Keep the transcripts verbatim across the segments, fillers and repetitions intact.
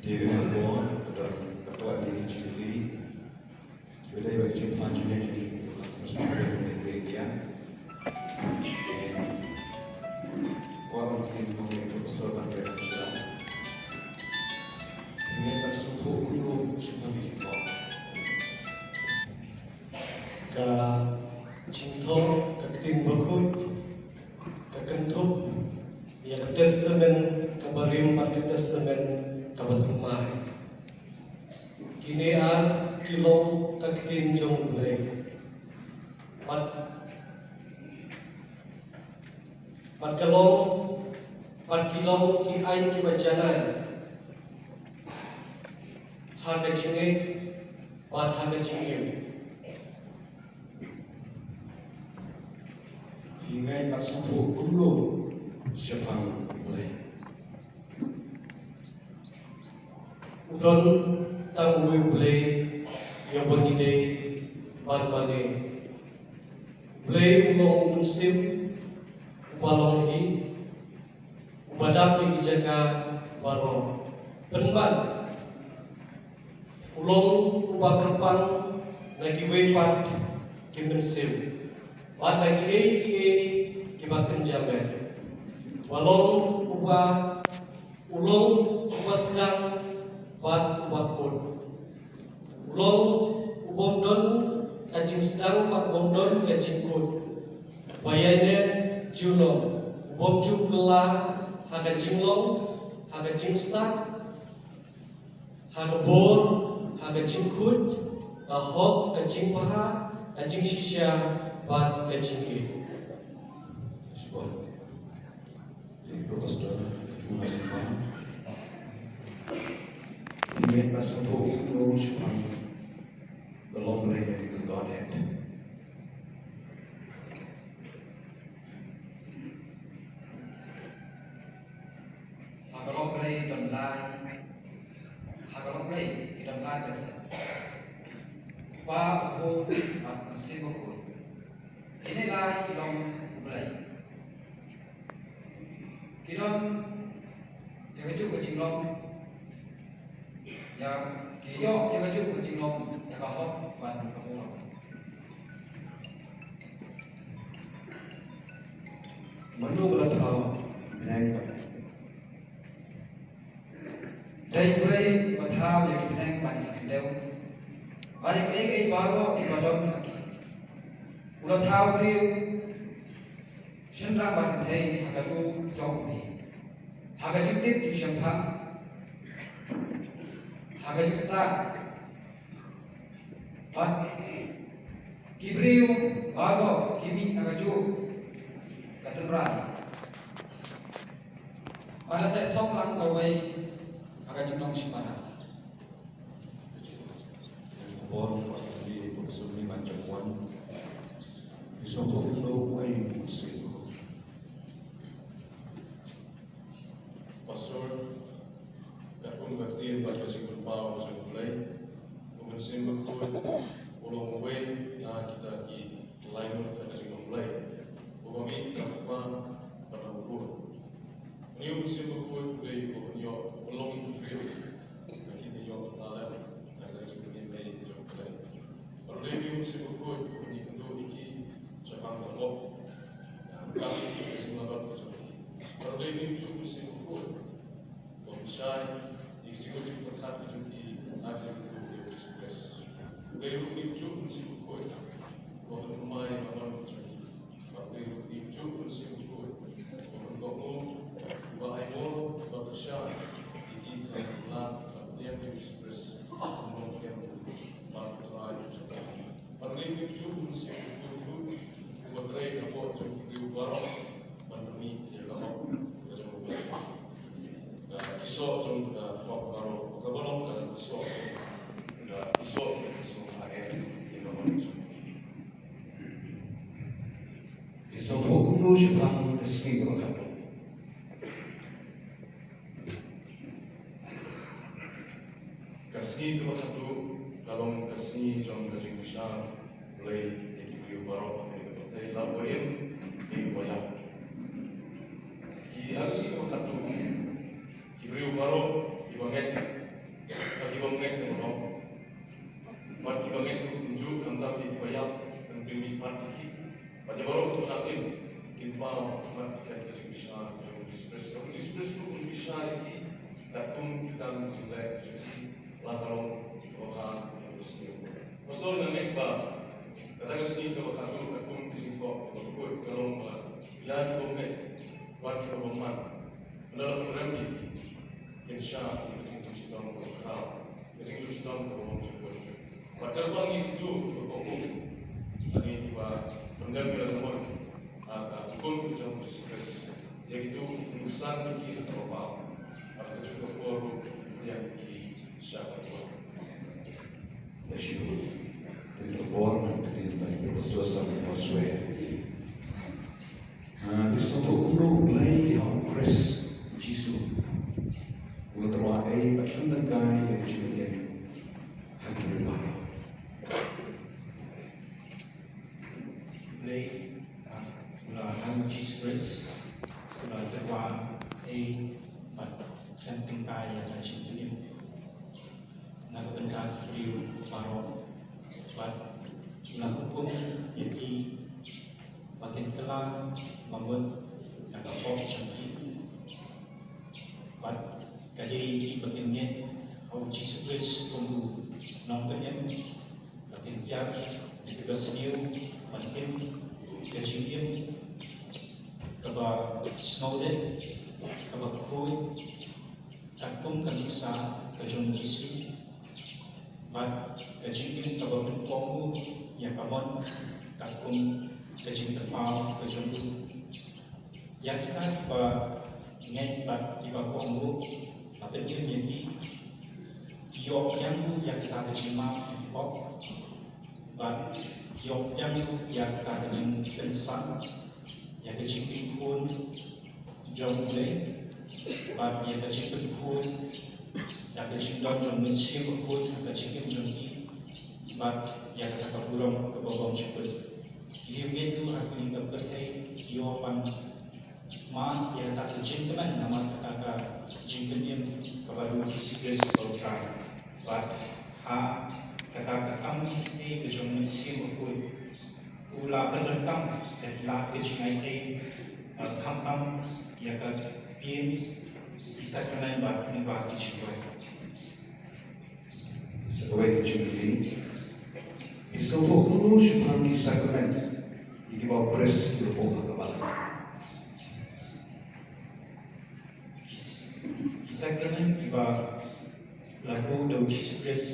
Te ka bor ka don ka toh ïa ka jingkylli. Kiba dei ba ka jingpynjah jingkylli ka sdang ka dei ka ïa. Kwah ban kylli ïa ka pastor ban ïa ka pastor. Ïa ka sngewthuh kumno shaphang ka jingkylli. Ka jingthoh ka ktien bakhuid ka kynthup ïa ka testament kaba rim bad ka testament kaba thymmai. Kine ar ki long ka ktien jong U Blei. Bad, bad ka long, bad ki long ki aiñ kiba janai ha ka jingngeit bad ha ka jingim. Phi ngeit bad sngewthuh kumno shaphang U Blei? U don tang uwei U Blei ïa uba ngi dei bad mane. U Blei u long u mynsiem, uba long hi, uba dap ïa ki jaka baroh. Pynban u long uba kyrpang na kiwei pat ki mynsiem bad na kiei kiei kiba kynja met. U long uba, u long uba sdang bad uba kut. U long u bym don ka jingsdang bad u bym don ka jingkut. Ba ïaineh junom, u bym ju kylla ha ka jinglong, ha ka jingstad, ha ka bor, ha ka jingkhuid, ka hok, ka jingbha, ka jingshisha bad ka jingïeit. Shibun. Ïa ki pastor, ïa ki imam. Ïa ki pastor, ïa ki imam shaphang the long reign of the Godhead. Ha ka long reign don lai, ha ka long reign ki don lai person. Kpa, u Khun bad u Mynsiem Bakhuid. Kine lai ki long U Blei. Ki don ïa kajuh ka jinglong, ïa, ki ïoh ïa kajuh ka jinglong ïa ka hok bad ka bor. Mano ba la thaw bneng bad Dei U Blei uba thaw ïa ki bneng bad ïa ki khyndew bad ïa kiei kiei baroh kiba don ha ki. U la thaw briew shynrang bad kynthei ha ka dur jong U Blei, ha ka jingtip jingshemphang, ha ka jingstad. Bad ki briew baroh ki mih na kajuh ka tynrai. Bad la teh song lang kawei ha ka jinglong shipara. Bor ba ki sum ni ban jong wan. Ki sum ko lo wai musim. Pastor, katkum ka ktien bad ka jingpynpaw jong U Blei, U Mynsiem Bakhuid u long uwei na kita ki laingut ka jinglong Blei, uba mih na u Kpa bad na u Khun. Une U Mynsiem Bakhuid u dei uba pynïoh, uba long ïa ki briew, ba kin ïoh talent na ka jingpynïaid jong U Blei. Bad u dei une U Mynsiem Bakhuid uba pynïakynduh ïa ki shaphang ka pop, ïa ka jinglong ka jong ki. Bad u dei une U Mynsiem Bakhuid uba pynshai ïa ka jingkhuid jingpyrkhat ka jong ki ha ka jingïathuh ïa U Jisu Khrist. U dei ruh une U Mynsiem Bakhuid uba pynthymmai ïa ka mon ka jong ki. Bad u dei ruh une U Mynsiem Bakhuid uba pynkohnguh, uba ai bor, uba kyrshan ïa ki ha ka lad bad niam ïa U Jisu Khrist, uba long kem bad u Trai jong ki. Bad u dei ruh une U Mynsiem Bakhuid uba trei hapoh jong ki briew baroh ban pynmih ïa ka hok ka jong U Blei. Ka kisoh jong ka hok baroh kaba long ka kisoh, ka kisoh, ka kisoh ha ïa ka hok. Ki sngewthuh kumno shaphang ka sngi kaba khatduh? Ka sngi kaba khatduh ka long ka sngi jong ka jingbishar Blei ïa ki briew baroh ha kane ka pyrthei, la uba im ne uba ïap. Ki arsngi kaba khatduh ki briew baroh kiba ngeit Shah ïa ki katkum ki kam jingleh jong ki, la ka long kaba bha ïa ka sngi. Pastor, nga ngeit ba kata ka sngi kaba khatduh katkum ka jingthoh kaba kut ka long ba ïa ki bym ngeit bad ki bym man, lada la pynrem ïa ki, kin shah ïa ka jingduh shitom kaba khraw, ka jingduh shitom kaba bym shukor. Bad kyrpang ïa kito kiba kohnguh, lane kiba pyndem ïa la ka mon ha ka hukum ka jong u Jisu Khrist, ïa kito ngin san ïa ki ha kaba paw, bad ha ka juh ka por ruh ïa ki sha kaba paw. Bless you. Thank you, Lord, and thank you, Pastor Sam, for swear. Ah, dei sngewthuh kumno U Blei ha U Khrist Jisu u la tyrwa ei bad lyndet kai ïa ka jingim ha ki briew baroh. Blei, ah, u la, ha U Jisu Khrist u la tyrwa ei bad lyndet kai ïa ka jingim na ka bynta ki briew baroh, bad u la hukum ïa ki ba kin kylla bamut na ka pop jong ki. Bad ka dei ïa ki ba kin ngeit ha U Jisu Khrist kum u Nongpynim, ba kin kiar ïa ka basniew ban im ka jingim kaba sngewdei, kaba khuid, katkum ka lisa ka jong U Jisu, bad ka jingim kaba pynkohnguh ïa ka mon, katkum ka jingtyrpaw ka jong u. Ïa kita kiba ngeit bad kiba kohnguh, la pynim ïa ki, ki ïoh biang ruh ïa kata ka jingmap na ki pop, bad ki ïoh biang ruh ïa kata ka jingpynsan ïa ka jingpynkhun jong U Blei, bad ïa ka jingpynkhun ïa ka jingdon jong U Mynsiem Bakhuid ha ka jingim jong ki, bad ïa kata ka burom kaba bymjukut. Ki ïoh ngeit ruh ha kane ka pyrthei, ki ïoh ban mad ïa kata ka jingkmen namar kata ka jingpynim kaba U Jisu Khrist u la trai. Bad ha kata ka kam isynei ka jong U Mynsiem Bakhuid, u la pyndonkam ïa ka lad ka jingai ei, eh, khamtam ïa ka ktien ki sakramen bad naba ki jingduwai. Sa kawei ka jingkylli. Ki sngewthuh kumno shaphang ki sakramen ïa kiba U Khrist u la buh ha ka balang? Ki s-, ki sakramen kiba la buh da U Jisu Khrist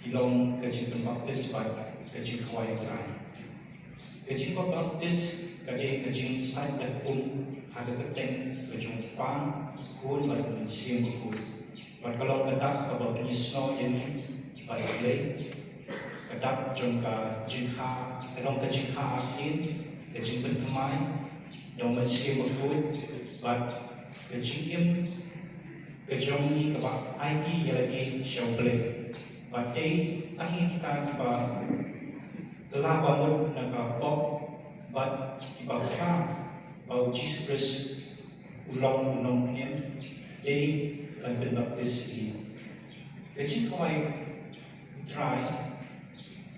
ki long ka jingpynbaptis bad ka jingkhawai U Trai. Ka jingbaptis ka dei ka jingsait da hukum ha ka kyrteng ka jong U Kpa, Khun bad U Mynsiem Bakhuid. Bad ka long ka dak kaba pynïasnoh ïa ngi bad U Blei. Ka dak jong ka jingkha, ka long ka jingkha arsien, ka jingpynthymmai da U Mynsiem Bakhuid, bad ka jingim ka jong ngi kaba aiti ïa lade sha U Blei. Bad dei tang ïa kita kiba kylla bamut na ka pop bad kiba khlad ba U Jisu Khrist u long u Nongpynim, dei ban pynbaptis ïa ki. Ka jingkhawai U Trai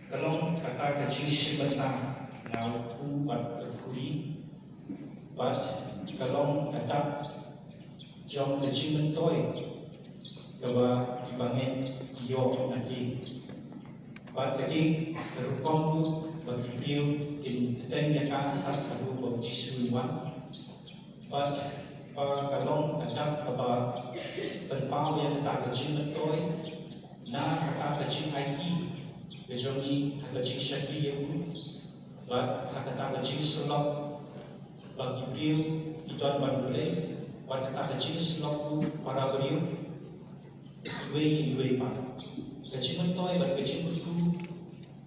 ka long kata ka jingshim bynta na u kpu bad ka khuri, bad ka long ka dak jong ka jingmyntoi kaba kiba ngeit ki ïoh na ki. Bad ka dei ka rukom ruh ba ki briew kin bteng ïa ka tad haduh ba U Jisu un wan. Bad ba ka long ka dak kaba pynpaw ïa kata ka jingmyntoi na kata ka jingaiti ka jong ngi ha ka jingshakri ïa u, bad ha kata ka jingsyllok ba ki briew ki don bad U Blei, bad kata ka jingsyllok ruh para briew iwei ïa iwei pat. Ka jingmyntoi bad ka jingkyrkhu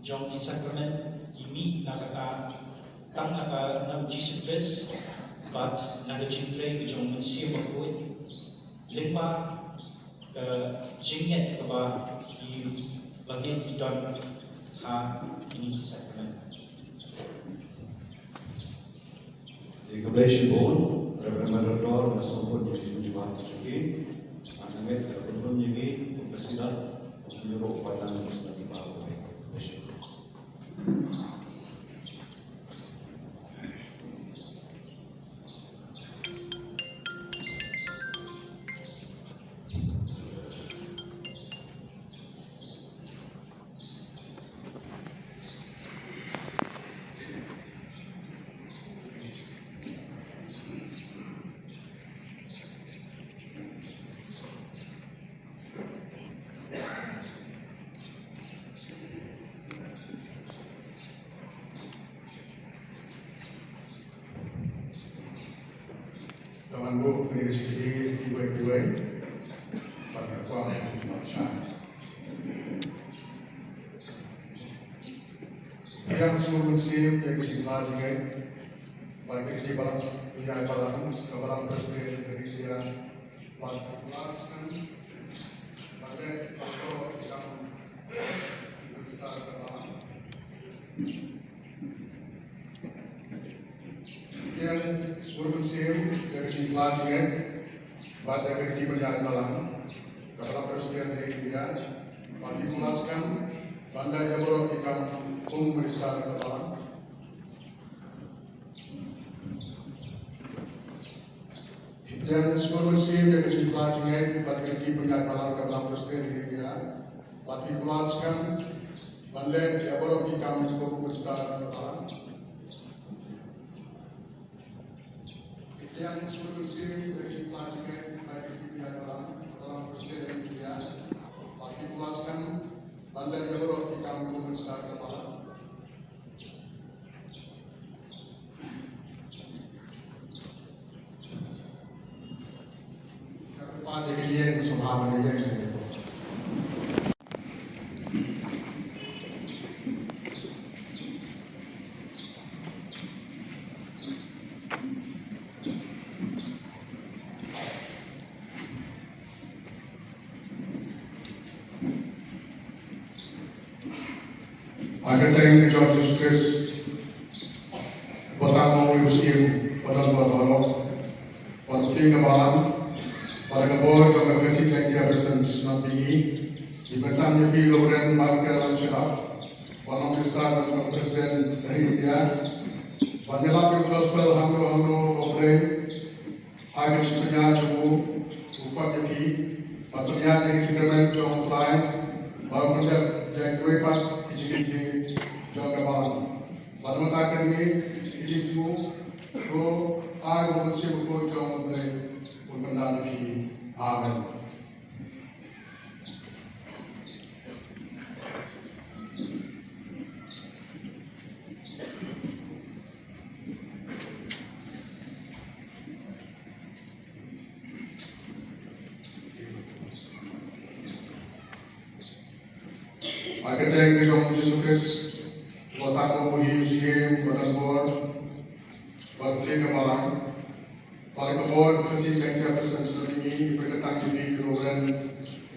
jong ki sakramen ki mih na kata, tang na ka, na U Jisu Khrist bad na ka jingtrei ka jong U Mynsiem Bakhuid. Lyngba ka jingngeit kaba ki bangeit ki don ha kine ki sakramen. Te khublei shibun, Reverend Mother Dor, nga sngewbha ïa ka jingïaid bad ka jingïaid. Nga ngeit ka pynrung ïa ngi, kum ka sida, kum ka nyngkong, kum ka paidbah, kum ka sida, kum ka paidbah. Khublei shibun. Bad ka jingkylli kiwei kiwei. Bad ka kwah bad shai. Ïa sngewbha mynsiem ïa ka jingpynlait jingngeit. Bad ka jingbalang, ïa balang, ka Balang Presbyterian ka India. Bad ka Balang Skan. Bad ka Balang Skan. Ïa sngewbha mynsiem ïa ka jingpynlait jingngeit bad ïa ka jingpynïaid balang ka Balang Presbyterian India, bad ki Balang Skan, ban da ïa baroh ki kam kum u Minister ka Balang. Ïa sngewbha mynsiem ïa ka jingpynlait jingngeit bad ïa ka jingpynïaid balang ka Balang Presbyterian India, bad ki Balang Skan, ban da ïa baroh ki kam kum u Minister ka Balang. Ïa sngewbha mynsiem ïa ka jingpynlait jingngeit bad ïa ka jingpynïaid balang ka Balang Presbyterian India, bad ki Balang Skan, ban da ïa baroh ki kam kum u Minister ka Balang. Ha ka kyrteng ka jong u Jisu Khrist, uba tang long u Syiem ba don bor baroh, bad u King ka Balang, bad ka bor jong ka Khasi Jaiñtia Protestant Synod Ngi, ngi pynkyntang ïa phi ruh kren ban kren lang shaduh, ban long Khristan, ban long Khristan ka ri India, ban ïalap ïa ka gospel hangno hangno ba U Blei ha ka jingpynïaid jong u, u khot ïa phi ban pynïaid ïa ki sakramen jong U Trai, bad ban pyndep ïa kiwei pat ki jingkitkhlieh jong ka balang, bad mynta kane ki jingthmu, to ai ba U Mynsiem Bakhuid jong U Blei un pyndap ïa phi. Amen. Ha ka kyrteng ka jong u Jisu Khrist, uba tang long u hi u Syiem ba don bor, bad u Blei ka Balang, bad ka bor ka Khasi Jaiñtia Protestant Synod Ngi, ngi pynkyntang ïa phi ruh kren,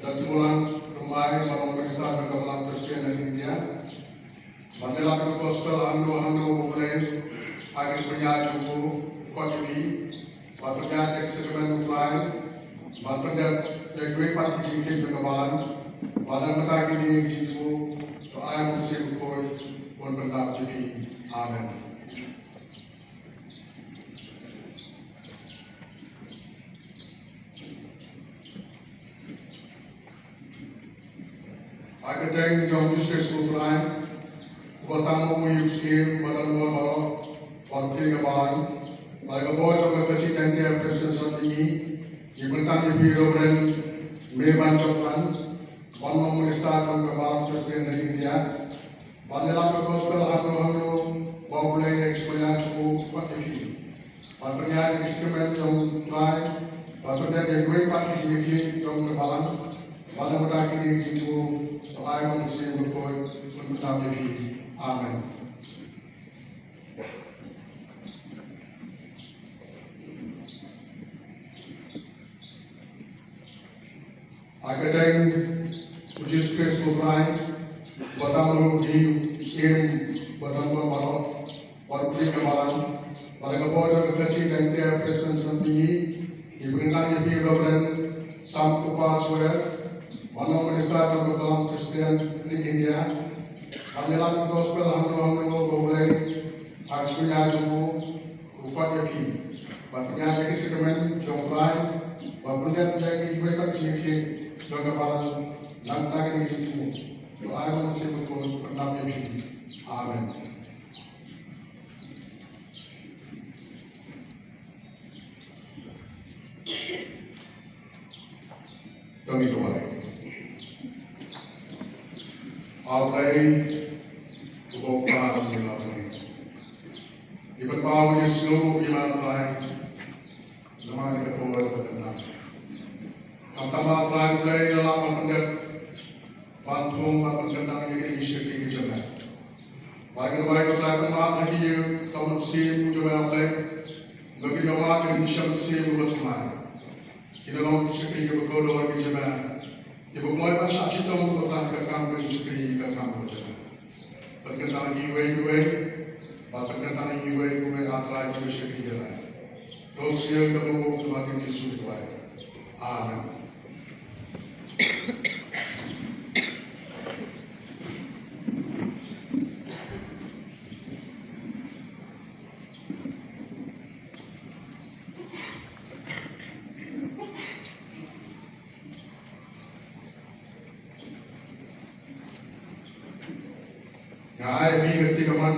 da u Tymmulang Rymbai, ban long Minister ka Balang Presbyterian India, ban ïalap ïa ka gospel hangno hangno ba U Blei ha ka jingpynïaid jong u u khot ïa phi, ban pynïaid ïa ki sakramen U Trai, ban pyndep ïa kiwei pat ki jingkitkhlieh jong ka balang, bad na ka bynta kine ki jingthmu, to ai ba U Mynsiem Bakhuid un pyndap ïa phi. Amen. Ha ka kyrteng jong u Jisu Khrist u Trai, uba tang long u Syiem ba don bor baroh, bad u Blei ka Balang, bad ka bor jong ka Khasi Jaiñtia Protestant Synod Ngi, ngi pynkyntang ïa phi ruh kren, me ban jop kan, ban long Minister jong ka Balang Presbyterian India, ban ïalap ïa ka gospel hangno hangno ba U Blei ha ka jingpynïaid jong u u khot ïa phi. Ban pynïaid ïa ki sakramen jong U Trai, ban pyndep ïa kiwei pat ki jingkitkhlieh jong ka balang, bad na ka bynta kine ki jingthmu, to ai ba U Mynsiem Bakhuid un pyndap ïa phi. Amen. Ha ka kyrteng u Jisu Khrist u Trai, uba tang long u hi u Syiem ba don bor baroh, bad u Blei ka Balang, bad ka bor jong ka Khasi Jaiñtia Protestant Synod Ngi, ngi pynkyntang ïa phi ruh kren, Sam Kupar Soyer, ban long Minister jong ka Balang Presbyterian ri India, ban ïalap ïa ka gospel hangno hangno ba U Blei ha ka jingpynïaid jong u u khot ïa phi, ban pynïaid ïa ki sakramen jong U Trai, ban pyndep ïa kiwei pat ki jingkitkhlieh jong ka balang, na ka bynta kine ki jingthmu, to ai ba U Mynsiem Bakhuid un pyndap ïa phi. Amen. To ngin duwai. A Blei, U Kpa jong ngi, A Blei, ngi pynpaw ïa ka sngew jong ngi, A Blei, namar ka Tang ma U Trai U Blei, ngi la pyndep ban thung ban pynkyntang ïa kine ki shakri ki jong me. Ba ngi duwai ko Trai, pynmih ha ki ïa ka mynsiem jong me U Blei. Ba ki ïa ma ki mynsiem uba thymmai. Ki la long ki shakri kiba kordor ki jong me. Kiba kloi ban shah shitom ko Trai ha ka kam ka jingshakri, ka kam ka jong me. Pynkyntang ïa ki iwei iwei, bad pynkyntang ïa ki iwei iwei, A Trai, kiba shakri ïa me. To sngewbha ïa ka bynta ka jong U Jisu ngi duwai. Amen. Nga ai ïa phi ka kti kamon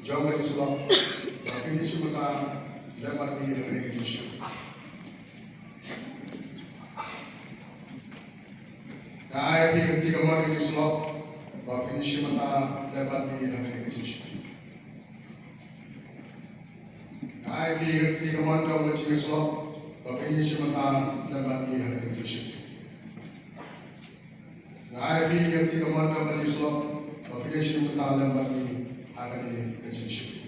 jong ka jingsyllok, ba phin ïashim bynta lem bad ngi ha kane ka jingshakri. Nga ai ïa phi ka kti kamon ka jingsyllok, ba phin ïashim bynta lem bad ngi ha kane ka jingshakri. Nga ai ïa phi ka kti kamon jong ka jingsyllok, ba phin ïashim bynta lem bad ngi ha kane ka jingshakri. Nga ai ïa phi ka kti kamon jong ka jingsyllok, ba phin ïashim bynta lem bad ngi ha kane ka jingshakri.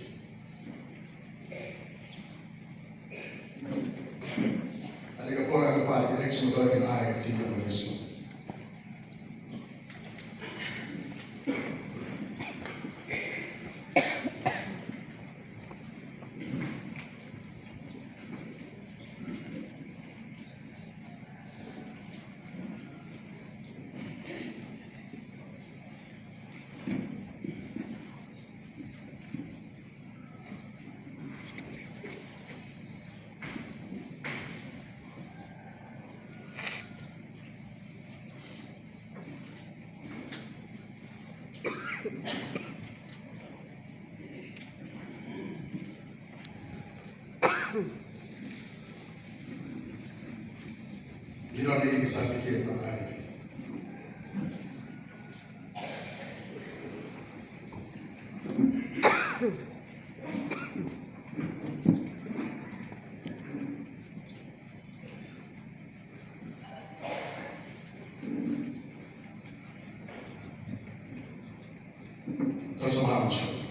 Ane ka por ka pat ka ex mo ka ai ka kti kamon ka jingsyllok. Ïa kane ka certificate ba ai. To sngewbha ban shong.